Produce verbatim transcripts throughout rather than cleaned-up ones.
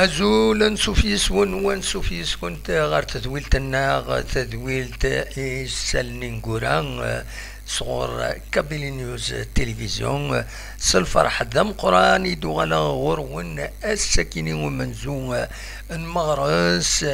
Azul, ansuf yis-wen, wansuf yis-kent ɣer tedwilt-nneɣ, tadwilt i isallen ineggura, sɣur Kabili News Télévision. S lferḥ d ameqqran i d-uɣaleɣ ɣur-wen ass-akini umenzu n meɣres,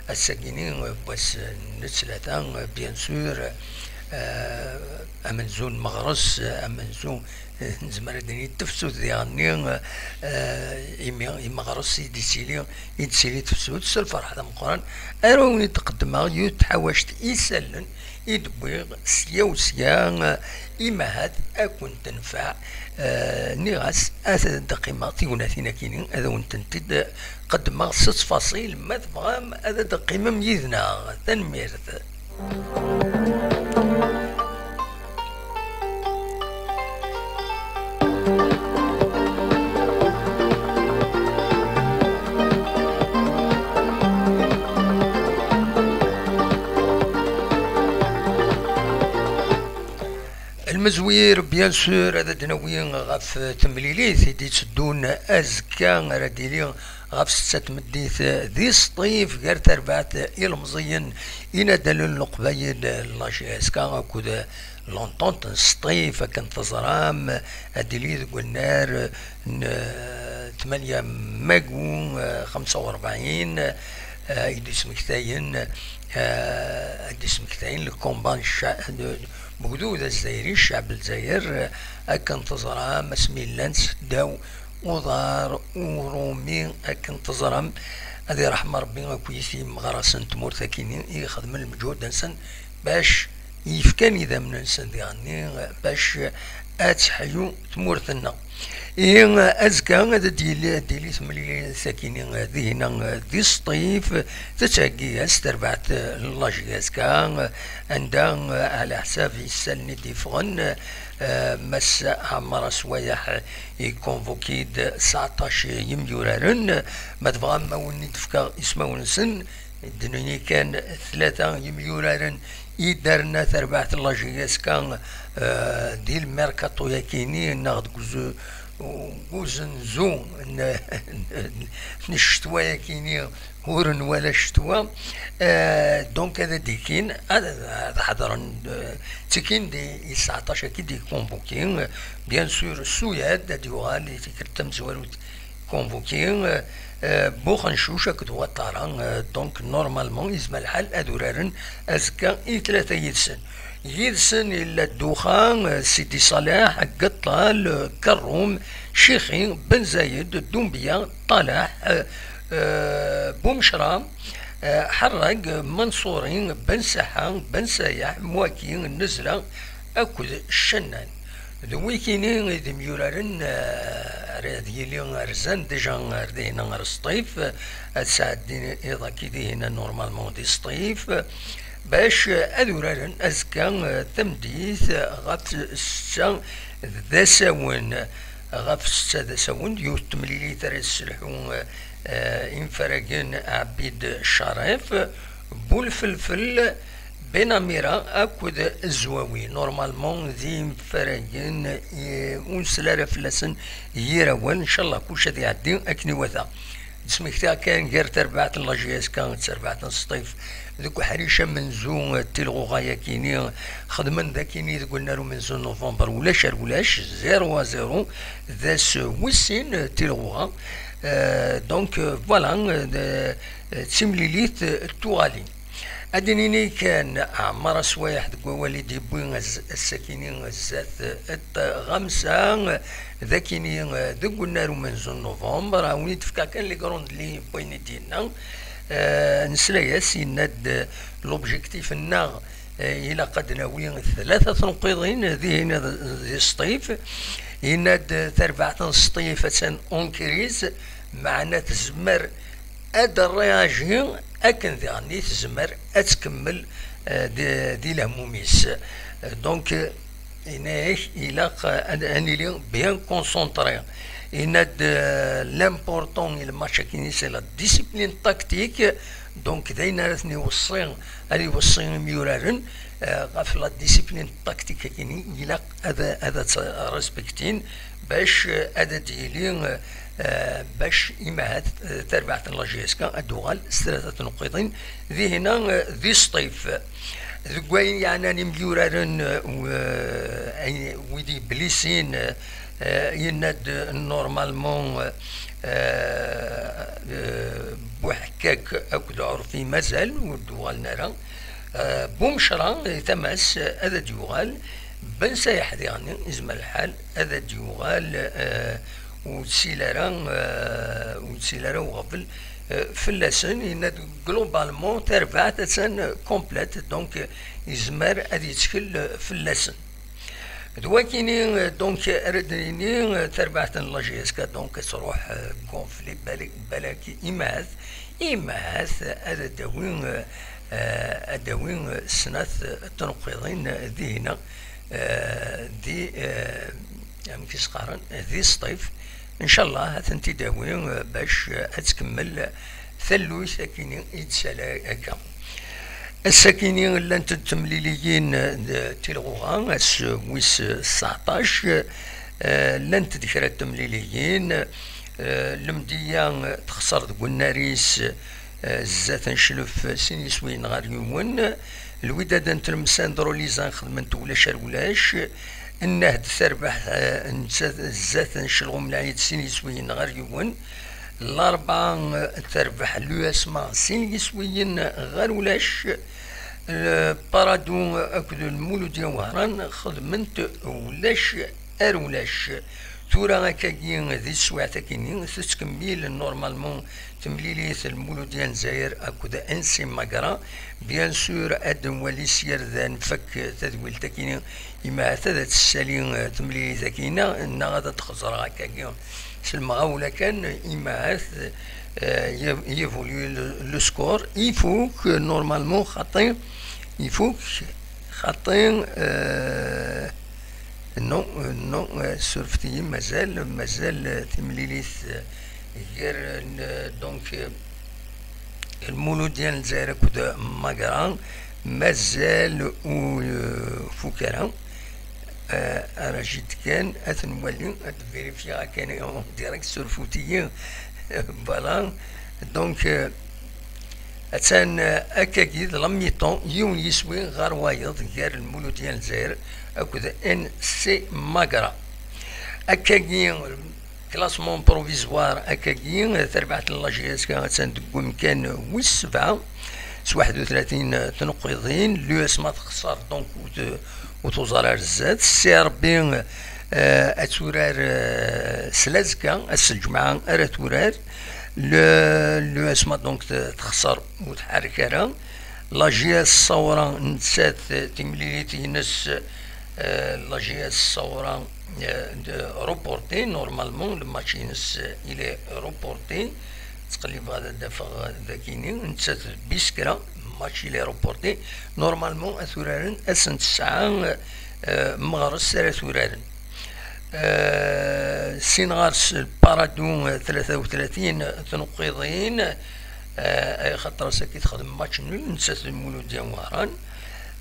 ass-akini n wass n ttlata, bien sûr, eh, amenzu n meɣres, amenzu nezmer ad d-nini tefsut diɣenni, eh, imi imeɣres i d-ittili, i d-tili tefsut. S lferḥ d ameqqran ara wen-id-qeddmeɣ yiwet tḥawact isallen i d-wwiɣ sya u sya, eh, imahat ad ken-tenfeɛ. Eh, nniɣ-as ad d-qqimeɣ tignatin-akini, ad wen-tent-id-qeddmeɣ s ttfaṣil, ma tebɣam ad d-teqqimem yid-neɣ. Tanemmirt. Lmezwir, bien sûr, ad d-nawi ɣef temlilit i d-itteddun azekka, ara d-yili ɣef ssetta n tmeddit di Sṭif, gar terbaɛt ilemẓiyen inadalen n Leqbayel, la J S K, akked l'Entente n Sṭif. Akken teẓram, ad d-tili deg unnar n, eh, tmanya Magu, eh, xemsa u rebɛin, eh, i d-ismektayen, eh, i d-ismektayen le combat n cca-, n, n ugdud azzayri, ccɛeb n Lezzayer, eh, akken teẓram, asmi llan seddaw uḍar urumi, akken teẓram. Ad iṛḥem Ṛebbi akk yis yimeɣrasen n tmurt akini i ixedmen lmeǧhud-nsen bac yefkan idammen-nsen diɣenni bac ad teḥyu tmurt-nneɣ. Ihi, azekka ad d-yili, ad d-yili temlilit akini dihina di Sṭif, tettheggi-as terbaɛt n la J S K, anda, ɛla ḥsab isallen i d-yeffɣen, eh, Mass Ɛmar Aswayeḥ ikunvuki-d seɛṭac yimyuraren. Ma tebɣam, ma wen-id-fkeɣ ismawen-nsen, d-nini kan tlata yimyuraren i d-terna terbaɛt n la J S K, eh, di lmerkaṭu-yakini, neɣ deg uzu-, deg uzenzu n, n ccetwa-yakini, ur nwala ccetwa. Eh, donc, ad d-ikin, ad, ad ḥedṛen, eh, ttikin di, i seɛṭac-agi d-ikunvuki. Bien sûr, Suyad ad d-yuɣal i tikkelt tamezwarut convoqué, euh, euh, Buxencuc akked Watara, euh, donc normalement yezmer lḥal ad uraren azekka i tlata yid-sen. Yid-sen yella Duxa, euh, Sidi Ṣaleḥ, Geṭṭal, euh, Kerrum, Cixi, Ben Zayed, Dumbiya, Ṭalaḥ, euh, euh, Bumecra, euh, Ḥerrag, Manṣuri, Ben Saḥa, Ben Sayaḥ, Mwaki, Nezla akked Ccennan. D wikini i d imyuraren, eh, ara d yili rzan déjà ar dihina ar Sṭif, ad sɛeddin iḍ-agi dihina normalement di Sṭif, bac ad uraren azekka, eh, tameddit ɣef ssetta d asawen. Ɣef ssetta d asawen, yiwet temlilit ara yesselḥu, eh, imfaragen Ɛbid Carif, Bulfelfel, Benamira akked Zwawi. Normalement, d imfaragen, eh, ur nsell ara fell-asen yir awal. Ncallah, kullec ad iɛeddi akken iwata. Ttmektiɣ kan gar terbaɛt n la J S K d terbaɛt n Sṭif deg uḥric amenzu, eh, tilɣuɣa-yakini xedmen dakini deg unnar umenzu n novembre, ulac ar ulac, zéro à zéro, d ass wis sin, eh, tilɣuɣa. Eh, donc, eh, voilà, eh, d, eh, d timlilit, eh, d tuɣalin. Ad d-nini kan, Ɛmar Aswayeḥ deg wawal i d-yewwi az-, ass-akini zdat, eh, tɣamsa, eh, d akini, eh, deg unnar umenzu n novembre, a wen-id-fkeɣ kan les grandes lignes n wayen i d-yenna. Eh, nesla-yas, yenna-d, eh, l'objectif-nneɣ, eh, ilaq ad d-nawi tlata tneqqiḍin, eh, dihin, eh, di Sṭif. Yenna-d, eh, tarbaɛt n Sṭif attan en crise, meɛna tezmer ad d-réagi akken diɣen i tezmer ad tkemmel, eh, di, di lehmum-is. Eh, donc, eh, Yenna-yak ilaq ad, ad nili bien concentré. Yenna-d, euh, l'important i lmatch-agi, c'est la discipline tactique. Donc d ayen ara ten-iweṣṣi, ad iweṣṣi imyuraren, euh, ɣef la discipline tactique-agi, ilaq ad, ad tt-respektin bac, euh, ad d-yili, euh, euh, bac imahat, euh, tarbaɛt n la J S K ad d-tuɣal s tlata tneqqiḍin dihina, euh, di Sṭif. Deg wayen yeɛnan imyuraren, eh, u-, eh, ay-, wid yeblisin, eh, eh, yenna-d normalement, eh, eh, eh, Buḥekkak akked Ɛurfi mazal ur d-uɣalen ara. Eh, Bumecra, eh, tama-s, eh, ad d-yuɣal. Ben Sayeḥ diɣen, izmer lḥal ad d-yuɣal, eh, ur ttsil ara, eh, ur ttsil ara uɣbel, eh, fell-asen. Yenna-d globalement tarbaɛt attan complète, donc, eh, yezmer ad yettkel, eh, fell-asen. D wakini, eh, donc, ara d-nini, eh, tarbaɛt n la J S K, donc, ad truḥ, eh, gonflée, balak, balak imahat, imahat ad d-tawi, eh, eh, ad d-tawi, eh, snat, eh, tneqqiḍin, eh, dihina, eh, di, eh, amek i s-qqaren, di Sṭif. Ncallah ad tent-id-tawi, eh, bac, eh, ad tkemmel tallunt akini i d-tsala akka. Ass-akini llant-d temliliyin, eh, d tilɣuɣa, ass wis tseɛṭac, eh, llant-d kra n temliliyin, eh, Lemdiya, eh, texṣer deg unnar-is, eh, zdat n Cclef, sin yiswiyen ɣer yiwen. Lwidad n Tlemsan d Rulizan xedment ulac ar ulac. Nnehd terbeḥ, eh, nettat zdat n Cclɣum Lɛid, sin yiswiyen ɣer yiwen. Larebɛa, eh, terbeḥ l'U S M A, sin yiswiyen ɣer ulac. L-, Parado akked Lmuludya Wehran xedment ulac ar ulac. Tura akkagi di teswiɛt-akini tettkemmil normalement temlilit Lmuludya n Lezzayer akked N C Magra. Bien sûr, ad nwali s yirden fak tadwilt-akini, imahat ad tessali, eh, temlilit-akini, neɣ ad d-xeẓreɣ akkagi s lemɣawla kan, imahat, eh, y-, y évolue le, le score. Ifuk, eh, normalement, xaṭi, ifuk, xaṭi, eh, non, eh, non, eh, surfet-iyi, mazal, mazal, eh, timlilit, eh, gar, eh, donc, eh, Lmuludya n Lezzayer akked Magra, mazal ur, eh, fuk ara. Eh, ara jid kan, ad t-nwali, ad vérifier akken en direct sur footiyi. Voilà. Donc, eh, attan, eh, akkagi d la mi-temps, yiwen yiswi ɣer wayeḍ gar Lmuludya n Lezzayer akked N C Magra. Akkagi, classement provisoire akkagi, tarbaɛt n la J S K attan deg umkan wis sebɛa s waḥed u tlatin tneqqiḍin. L'U S M A texṣer, donc, ur t-, ur tuẓar ar zdat. C R B, eh, ad turar, eh, s lazekka, ass n lǧemɛa ara turar. Le, l'U S M A, donc, te-, texṣer, ur tḥerrek ara. La J S Saoura, nettat, timlilit-ines, eh, la J S Saoura, eh, de reporté, normalement, le match-ines, eh, il est reporté. Ttqellibeɣ ad d-afeɣ dagini, nettat d Biskra, match il est reporté. Normalement, ad t-uraren ass n tesɛa, eh, meɣres ara t-uraren. Eh, sin ɣer-s Parado, eh, tlata u tlatin tneqqiḍin, eh, ay xaṭer ass-agi texdem match nul, nettat d Muludya Wehran.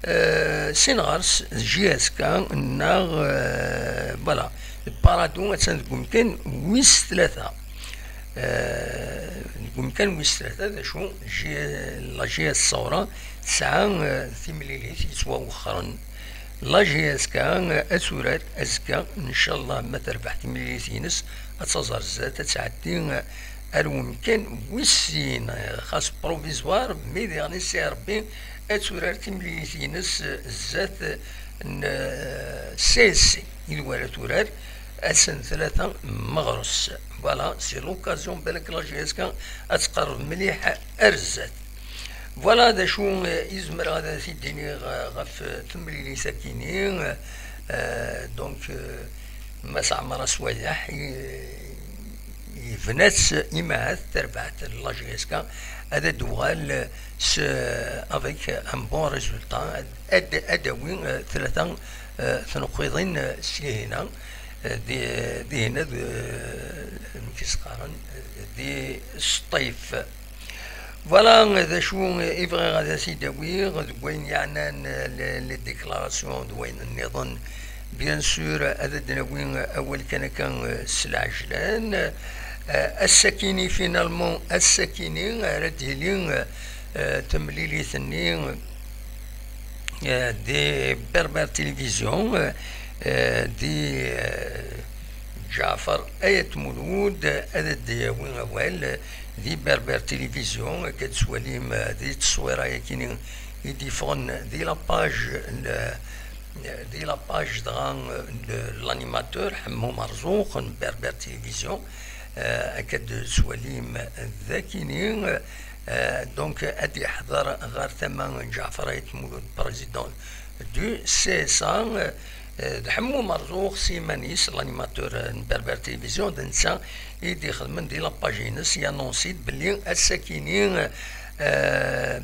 Eh, sin ɣer-s d J S K neɣ, eh, voilà, Parado attan deg umkan wis tlata. Eh, deg umkan wis tlata, d acu, J-, la J S Saoura tesɛa, eh, timlilit yettwawexxren. La J S K, eh, ad turar azekka, ncallah ma terbeḥ timlilit-ines, ad taẓ ar zdat, ad tɛeddi, eh, ar umkan wis sin, eh, xas provisoire, mi diɣen i C R B ad turar timlilit-ines, eh, zdat, eh, n, eh, C S C, i d wara turar, ass n tlata meɣres. Voilà, c'est l'occasion, balak la J S K ad tqerreb mliḥ ar zdat. Voilà d acu, eh, i zemreɣ ad t-id-iniɣ, eh, ɣef, eh, temlilit-akini. Eh, donc, eh, Mass Ɛmer Aswayeḥ, eh, yebna-tt imahat terbaɛt n la J S K, ad d-tuɣal s, avec un bon résultat, ad, ad d-tawi, eh, tlata Eh, tneqqiḍin, eh, s Lihina, eh, di, Lihina d, eh, amek i s-qqaren, eh, di Sṭif. Voilà, d acu i bɣiɣ ad as-id-awiɣ deg wayen yeɛnan, eh, les, les déclarations d wayen nniḍen. Bien sûr, ad d-nawi awal kan akka, eh, s lɛejlan. Eh, ass-akini, finalement, ass-akini ara d-yili, eh, temlilit-nni, eh, di Berber Télévision, eh, di, eh, Ǧaɛfar Ayt Mulud ad d-yawi awal di Berber Télévision, akka d-tettwalim, eh, di tteswira-yakini i d-yeffɣen di la page, eh, di la page dɣa, eh, de l'animateur Ḥemmu Merzuq n Berber Télévision, eh, akka d-tettwalim dakini, eh, donc ad yeḥḍer ɣer tama n Ǧaɛfar Ayt Mulud, président du C S A, eh, d Ḥemmu Merzuq s yiman-is, l'animateur n Berber Télévision, d netta i d-ixedmen di la page-ines, yanonsi-d belli ass-akini, eh,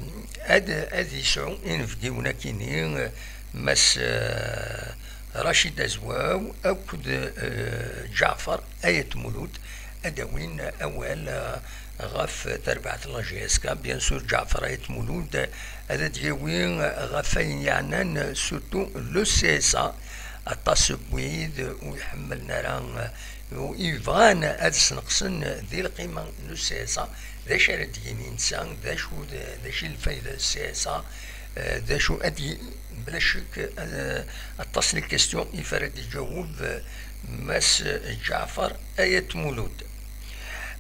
ad, ad yesɛu inebgiwen akini, eh, Mass, eh, Racid Azwaw akked, eh, Ǧaɛfar Ayt Mulud, ad d-awin awal, eh, ɣef terbaɛt n la J S K. Bien sûr, Ǧaɛfar Ayt Mulud ad d-yawi ɣef wayen yeɛnan surtout le C S A. Aṭas n wid ur iḥemmlen ara, ur yebɣan ad sneqsen di lqima n le C S A. D acu ara d-yini netta? D acu d, d acu i lfayda n C S A? Eh, d acu ad y-, bla ccek, eh, aṭas n les questions i ara d-iǧaweb, eh, Mass Ǧaɛfar Ayt Mulud.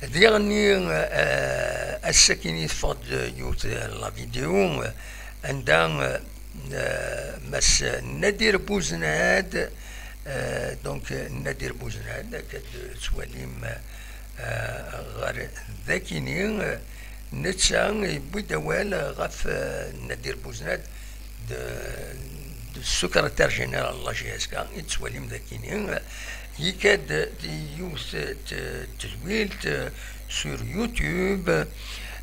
Diɣenni, eh, ass-akini teffeɣ-d yiwet la vidéo, eh, anda, eh, Mass Nadir Buznad, eh, donc Nadir Buznad, akka d-tettwalim, eh, ɣer dakini, eh, netta yewwi-d awal ɣef, eh, Nadir Buznad, de, de secrétaire général de la J S K, i tettwalim dakini, yekka-d yiwet t-, tedwilt, eh, sur YouTube,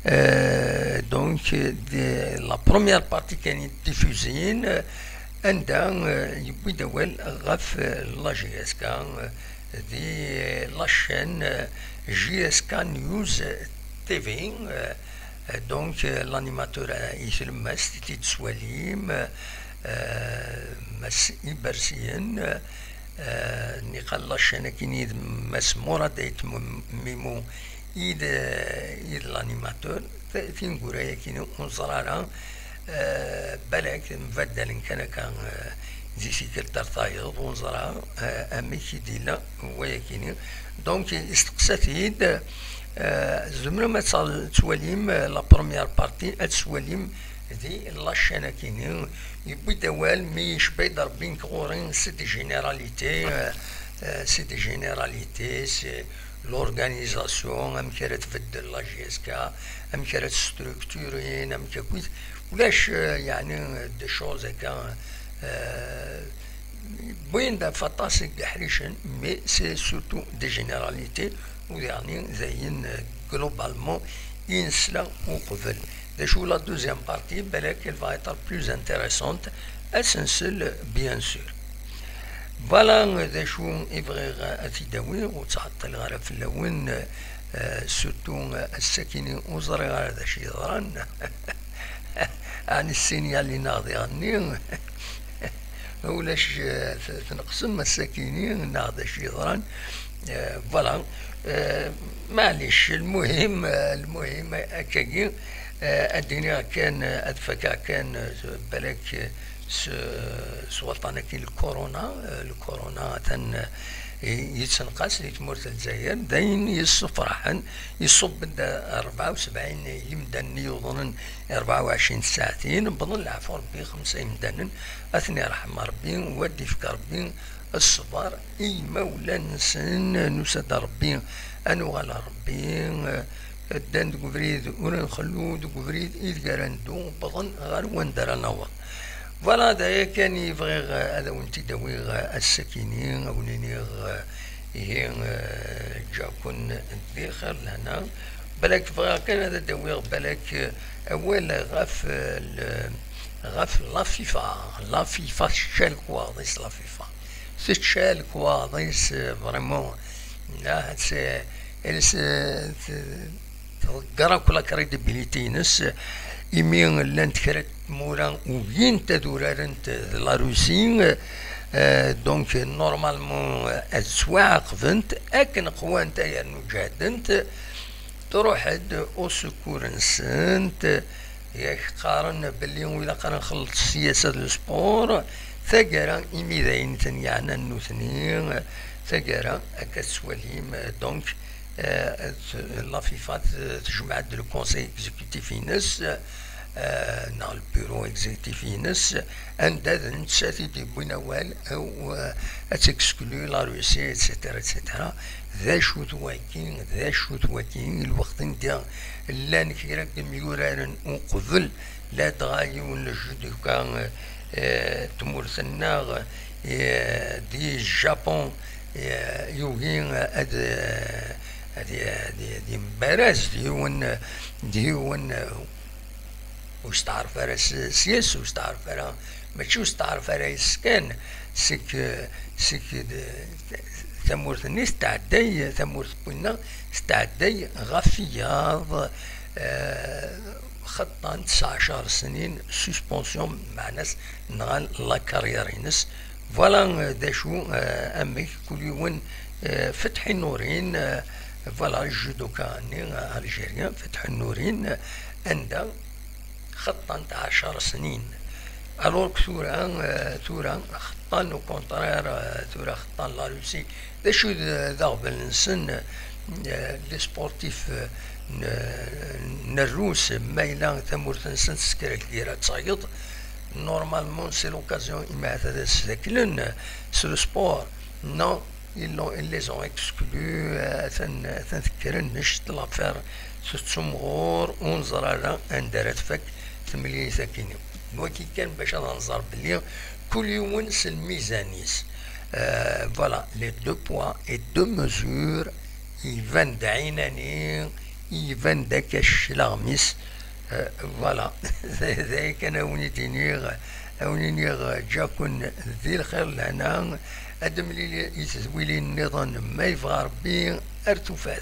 eh, donc, de la première partie kan i diffusée, anda, eh, yewwi-d awal ɣef, eh, la J S K, eh, di la chaîne, eh, J S K News T V, eh, donc, eh, l'animateur, eh, i tlemmast i t-id-tettwalim, eh, Mass Ibersiyen, eh, niqal la chaîne akini d Mass Murad Ayt Mim-, Mimou i d, i d l'animateur. T-, tineggura-yakini ur neẓri ara, eh, balak mbaddalen kan akka, eh, di tikkelt ar tayeḍ, ur neẓri ara, eh, amek i d-yella wayakini. Donc, isteqsa-t-id, eh, tzemrem ad tt-, tettwalim, eh, la première partie, ad tettwalim di la chaîne akini. Yewwi-d awal, mi yecba-d Rebbi nekk ɣur-i, c'est des généralités, eh, eh, c'est des généralités, c'est l'organisation, amek ara tbeddel la J S K, amek ara tt-structurin, amek akk-, ulac, eh, yeɛni, des choses akka, eh, wwin-d ɣef aṭas n yeḥricen, mais c'est surtout des généralités, u yeɛni d ayen, eh, globalement i nesla uqbel. D acu la deuxième partie, balak elle va être plus intéressante, ad s-nsel, bien sûr. Voilà d acu i bɣiɣ ad t-id-awiɣ, ur ttɛeṭṭileɣ ara fell-awen, eh, surtout, eh, ass-akini ur ẓriɣ ara d acu yeḍran. Ɛni ssinyal-ina diɣenni ulac, eh, t-, tneqsem ass-akini neɣ d acu yeḍran? Eh, voilà. Eh, maɛlic, lmuhim, eh, lmuhim, eh, akkagi, eh, ad d-iniɣ kan, eh, ad fakeɣ kan, eh, balak, eh, s, s waṭṭan-agi n lkuruna. Eh, lkuruna atan, eh, yettenqas di tmurt n Lezzayer. D ayen yessefraḥen, iṣubb-d rebɛa u sebɛin yimdanen i yuḍnen rebɛa u ɛecrin tsaɛtin, wwḍen leɛfu Rebbi xemsa yimdanen, ad ten-iṛḥem Rebbi, u ad d-ifk Rebbi ṣṣber i yimawlan-nsen, nusa-d ar Rebbi, ad nuɣal ar Rebbi, eh, ddan deg ubrid ur nxellu, deg ubrid ideg ara neddu, wwḍen ɣer wanda ara naweḍ. Voilà, d aya kan i bɣiɣ, eh, ad awen-t-id-awiɣ, eh, ass-akini, ad wen-iniɣ, eh, ihi, eh, ǧǧiɣ-ken di xir lehna. Balak bɣiɣ kan ad d-awiɣ balak, eh, awal ɣef, eh, le-, ɣef la FIFA. La FIFA tečča lekwaɣeḍ-is, la FIFA tečča lekwaɣeḍ-is, euh, vraiment. Là, c'est, elle se, tḍegger akk la crédibilité-ines, imi llant kra n tmura ugint ad urarent d la Russie. Euh, donc, normalement, ad ttwaɛaqbent akken qwant ay rnu ǧehdent. Truḥ-d au secours-nsent, yak qqaren belli ur ilaq ara nxelleḍ ssiyasa d lesport. Taggara, imi d ayen ten-yeɛnan nutni, taggara, akka tettwalim, donc, euh, la FIFA t-, tejmeɛ-d le conseil exécutif-ines, euh, neɣ le bureau exécutif-ines, anda d nettat i d-yewwin awal, euh, ad texclu la Russie, et cetera, et cetera. D acu-t waki, d acu-t waki, lweqt anda llan kra n yimyuraren uqbel, ladɣa yiwen n judoka, eh, tmurt-nneɣ, eh, di Japun, eh, yugi ad, ad, ad, ad yembaraz d yiwen, d yiwen, ur steɛref ara s-, s-yes, ur steɛref ara, mačči ur steɛref ara yes kan, seg, seg d-, tamurt-nni tetɛedday, tamurt n winna tetɛedday ɣef wiyaḍ, eh, xeṭṭan tesɛacar snin suspension, meɛna-s nɣan la carrière-ines. Voilà, eh, d acu, eh, amek kul yiwen, eh, fetḥ inurin, eh, voilà, judoka-nni, eh, algérien, fetḥ inurin, eh, anda xeṭṭan-t ɛecṛ snin. Alors que tura, eh, tura xeṭṭan, au contraire, eh, tura xeṭṭan la Russie. D acu d, d aɣbel-nsen, eh, les sportifs, eh, n, n Rrus, ma yella tamurt-nsen tesker lgira d tayeḍ, normalement, c'est l'occasion, imi ad as-daklen, eh, s le sport. Non, ils l'ont, ils les ont exclus, eh, atan, atan tekker annect l'affaire tettumɣur, ur neẓri ara anda ara tfak temlilit akkin. Wagi kan bac ad nẓer belli kul yiwen s lmizan-is. Euh, voilà, les deux poids et deux mesures, iban-d ɛinani, iban-d akka cclaɣem-is. Euh, voilà, d aya kan a wen-id-iniɣ, a wen-iniɣ ǧǧa-ken di lxir lehna, ad nemlil i tedwilin nniḍen ma yebɣa Rebbi, ar tufat.